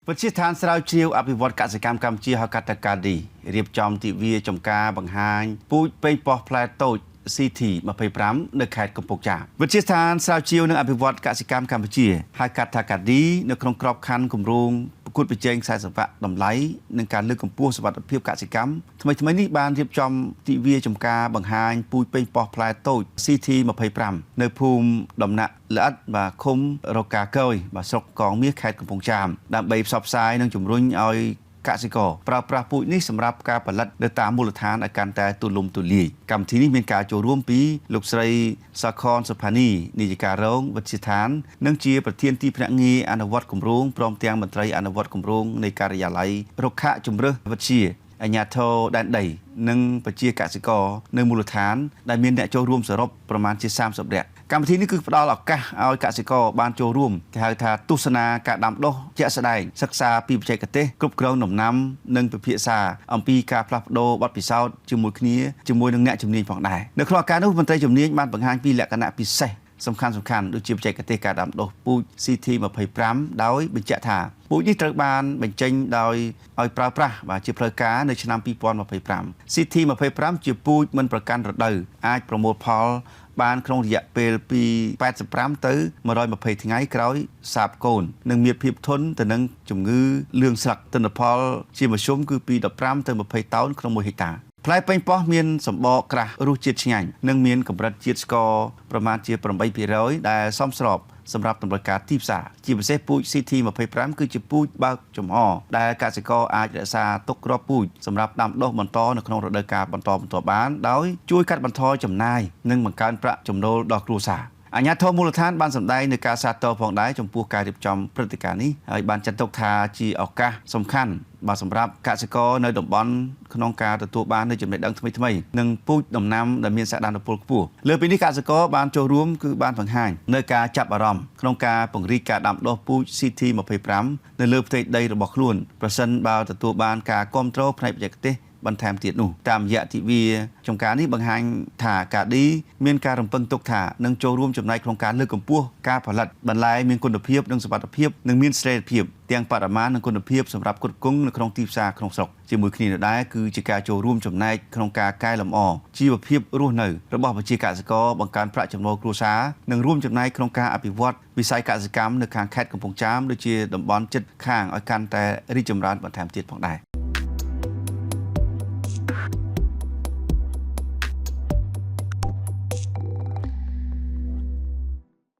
វិទ្យាស្ថានស្រាវជ្រាវអភិវឌ្ឍកសិកម្មកម្ពុជាហៅកាត់ថាកាឌីរៀបចំទិវាចំការបង្ហាញពូជប៉េងប៉ោះផ្លែតូច CT 25នៅខេត្តកំពង់ចាមវិទ្យាស្ថានស្រាវជ្រាវនិងអភិវឌ្ឍកសិកម្មកម្ពុជាហៅកាត់ថាកាឌីនៅក្នុងក្របខ័ណ្ឌគម្រោងប្រកួតប្រជែងខ្សែសង្វាក់តម្លៃនិងការលើកកម្ពស់សុវត្ថិភាពកសិកម្មថ្មីៗនេះបានរៀបចំទិវាចំការបង្ហាញពូជប៉េងប៉ោះផ្លែតូច CT 25នៅភូមិដំណាក់ល្អិតបាទឃុំរកាកយបាទស្រុកកងមាសខេត្តកំពង់ចាមដើម្បីផ្សព្វផ្សាយនិងជំរុញឲ្យកសិករប្រើប្រាស់ពូជនេះសម្រាប់ការផលិតនៅតាមមូលដ្ឋានឲ្យកាន់តែទូលំទូលាយកម្មវិធីនេះមានការចូលរួមពីលោកស្រីសាខនសុផានីនាយិការងវិទ្យាស្ថាននិងជាប្រធានទីភ្នាក់ងារអនុវត្តគម្រោងព្រមទាំងមន្ត្រីអនុវត្តគម្រោងនៃការិយាល័យរុក្ខជំរើសវិទ្យាអាជ្ញាធរដែនដី និងប្រជាកសិករនៅមូលដ្ឋានដែលមានអ្នកចូលរួមសរុបប្រមាណជា30នាក់កម្មវិធីនេះគឺផ្ដល់ឱកាសឲ្យកសិករបានចូលរួមគេហៅថាទស្សនាការដាំដុះជាក់ស្ដែងសិក្សាពីបច្ចេកទេសគ្រប់គ្រងដំណាំនិងពិភាក្សាអំពីការផ្លាស់ប្ដូរបទពិសោធន៍ជាមួយគ្នាជាមួយនឹងអ្នកជំនាញផងដែរនៅក្នុងឱកាសនោះមន្ត្រីជំនាញបានបង្ហាញពីលក្ខណៈពិសេសសំខាន់សំខាន់ដូចជាបច្ចេកទេសការដាំដុះពូជ CT 25ដោយបញ្ជាក់ថាពូជនេះត្រូវបានបញ្ចេញដោយឲ្យប្រើប្រាស់បាទជាផ្លូវការនៅឆ្នាំ2025 CT 25ជាពូជមិនប្រកាន់រដូវអាចប្រមូលផល បានក្នុងរយៈពេលពី85ទៅ120ថ្ងៃក្រោយសាបកូននិងមានភាពធន់ទៅនឹងជំងឺលឿងស្លឹកទិន្នផលជាមធ្យមគឺពី15ទៅ20តោនក្នុង1ហិកតាផ្លែប៉េងប៉ោះមានសម្បកក្រាស់រសជាតិឆ្ងាញ់និងមានកម្រិតជាតិស្ករប្រមាណជា8%ដែលសមស្របសម្រាប់តម្រូវការទីផ្សារជាពិសេសពូជ CT 25គឺជាពូជបើកចំហដែលកសិករអាចរក្សាទុកគ្រាប់ពូជសម្រាប់ដាំដុះបន្តនៅក្នុងរដូវកាលបន្តបន្ទាប់បានដោយជួយកាត់បន្ថយចំណាយនិងបង្កើនប្រាក់ចំណូលដល់គ្រួសារអាជ្ញាធរមូលដ្ឋានបានសម្ដែងនៅការសាទរផងដែរចំពោះការរៀបចំព្រឹត្តិការណ៍នេះហើយបានចាត់ទុកថាជាឱកាសសំខាន់បាទសម្រាប់កសិករនៅតំបន់ក្នុងការទទួលបាននូវចំណេះដឹងថ្មីៗនិងពូជដំណាំដែលមានសក្តានុពលខ្ពស់លើពីនេះកសិករបានចូលរួមគឺបានបង្ហាញនៅការចាប់អារម្មណ៍ក្នុងការពង្រីកការដាំដុះពូជ CT 25នៅលើផ្ទៃដីរបស់ខ្លួនប្រសិនបើទទួលបានការគ្រប់គ្រងផ្នែកបច្ចេកទេសបន្ថែមទៀតនោះតាមរយៈទិវាចំការនេះបង្ហាញថាកាឌីមានការរំពឹងទុកថានឹងចូលរួមចំណែកក្នុងការលើកកម្ពស់ការផលិតបន្លែមានគុណភាពនិងសុវត្ថិភាពនិងមានស្ថិរភាពទាំងបរិមាណនិងគុណភាពសម្រាប់គ្រប់គ្រងនៅក្នុងទីផ្សារក្នុងស្រុកជាមួយគ្នានោះដែរគឺជាការចូលរួមចំណែកក្នុងការកែលម្អជីវភាពរស់នៅរបស់ប្រជាកសិករបង្កើនប្រាក់ចំណូលគ្រួសារនិងរួមចំណែកក្នុងការអភិវឌ្ឍវិស័យកសិកម្មនៅខាងខេត្តកំពង់ចាមដូចជាតំបន់ជិតខាងឲ្យកាន់តែរីកចម្រើនបន្ថែមទៀតផងដែរ។